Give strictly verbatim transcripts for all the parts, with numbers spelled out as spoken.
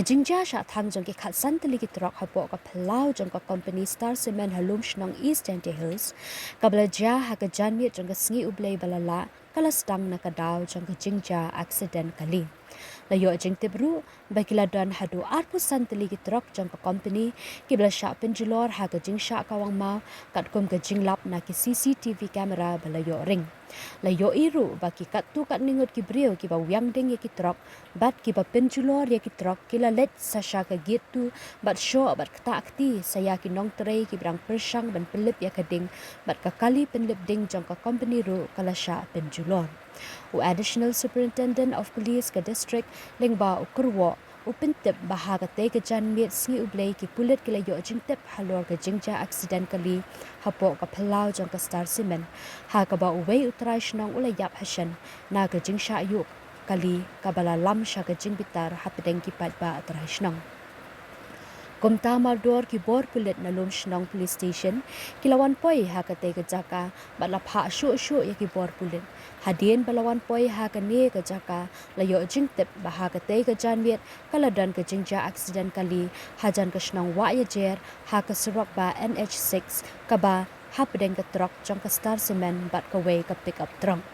Ka jingjia shah thang jong ki khatsan tylli ki trok hapoh ka phyllaw jong ka company Star Cement ha Lumshnong East Jaintia Hills, kaba la jia ha ka janmiet jong ka sngi U Blei ba la lah, ka la sdang na ka daw jong ka jingjia accident kali. La ïoh jingtip ruh ba ki la don haduh arphew san tylli ki trok jong ka company kiba la shah pynjulor ha ka jingshah kawang maw, katkum ka jinglap na ki C C T V camera ba la ïoh ring. La ïohi ruh ba ki katto katne ngut ki briew kiba wiang ding ïa ki trok bad kiba pynjulor ïa ki trok ki la leit sa sha ka gate two bad shoh bad ktah kti sa ïa ki nongtrei kiba dang pyrshang ban pynlip ïa ka ding bad ka kali pynlip ding jong ka company ruh ka la shah pynjulor. U Additional Superintendent of Police ka district lyngba u Kyrwoh u pyntip ba ha katei ka janmiet sngi U Blei ki pulit ki la ïoh jingtip halor ka jingjia accident kali hapoh ka phyllaw jong ka Star Cement, ha kaba uwei u trai shnong u la ïap hashen na ka jingshah ïuh kali kaba la lam sha ka jingbitar hapdeng ki paidbah trai shnong. Kumta mardor ki bor pulit na Lumshnong Police Station ki la wan poi ha katei ka jaka bad la phah shuh shuh ïa ki bor pulit. Hadien ba la wan poi ha kane ka jaka la ïoh jingtip ba ha katei ka janmiet ka la don ka jingjia accident kali hajan ka shnong Wahiajer ha ka surok ba N H six kaba hapdeng ka trok jong ka Star Cement bad kawei ka pickup truck.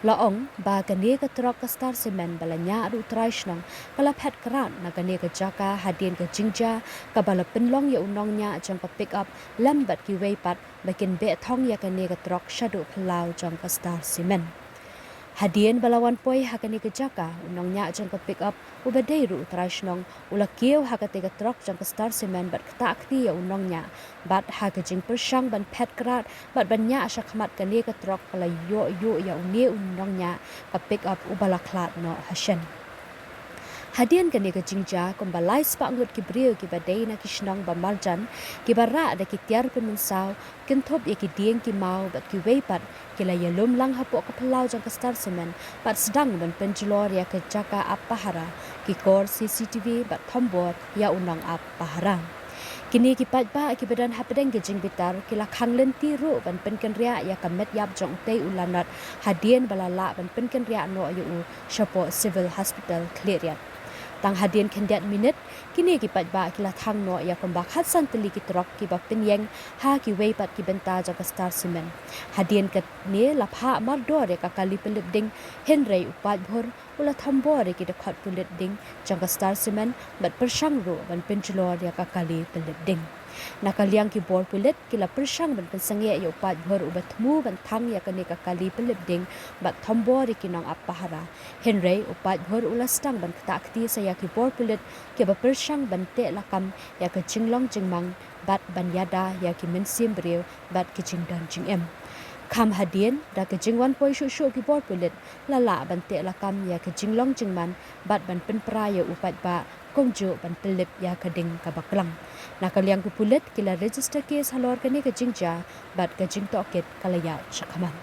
La ong ba kane ka trok ka Star Cement ba la ñiah da u trai shnong ka la phet krad na kane ka jaka hadien ka jingjia kaba la pynlong ïa u nongñiah jong ka pickup lem bad kiwei pat ba kin beh thong ïa kane ka trok shaduh phyllaw jong ka Star Cement. Hadien ba la wan poi ha kane ka jaka u nongñiah jong ka pickup uba dei ruh u trai shnong u la kiew ha katei ka trok jong ka Star Cement bad ktah kti ïa u nongñiah bad ha ka jingpyrshang ban phet krad bad ban ñiah shakhmat kane ka trok ka la ïoh ïuh ïa une u nongñiah ka pickup uba la khlad noh hashen. Hadien kane ka jingjia kumba lai spah ngut ki briew kiba dei na ki shnong ba marjan kiba rah da ki tiar pynmynsaw kynthup ïa ki dieng ki maw bad kiwei pat ki la ïalum lang hapoh ka phyllaw jong ka Star Cement bad sdang ban pynjulor ïa ka jaka ap pahara, ki kor C C T V bad thombor ïa u nongap pahara. Kine ki paidbah kiba don hapdeng ka jingbitar ki la khang lynti ruh ban pynkynriah ïa ka met ïap jong utei u lanot hadien ba la lah ban pynkynriah noh ïa u shapoh Civil Hospital Khliehriat. Tang hadien khyndiat minit kine ki paidbah ki la thang noh ïa kumba khatsan tylli ki trok kiba pynïeng ha kiwei pat ki bynta jong ka Star Cement. Hadien kane la phah mardor ïa ka kali pynlip ding hynrei u paidbhur u la thombor ïa ki dkhot pynlip ding jong ka Star Cement bad pyrshang ruh ban pynjulor ïa ka kali pynlip ding. Na ka liang ki bor pulit ki la pyrshang ban pynsangeh ïa u paidbhur uba thmu ban thang ïa kane ka kali pynlip ding bad thombor ïa ki nongap pahara. Hynrei u paidbhur u la sdang ban ktah kti sa ïa ki bor pulit kiba pyrshang ban teh lakam ïa ka jinglong jingmang bad ban ïada ïa ki mynsiem briew bad ki jingdon jingem. Kham hadien da ka jingwan poi shuh shuh ki bor pulit la lah ban teh lakam ïa ka jinglong jingman bad ban pynpra ïa u paidbah kumjuh ban pynlip ïa ka ding kaba klang. Na ka liang ki pulit ki la register case halor kane ka jingjia bad ka jingtohkit ka la ïaid shakhmat.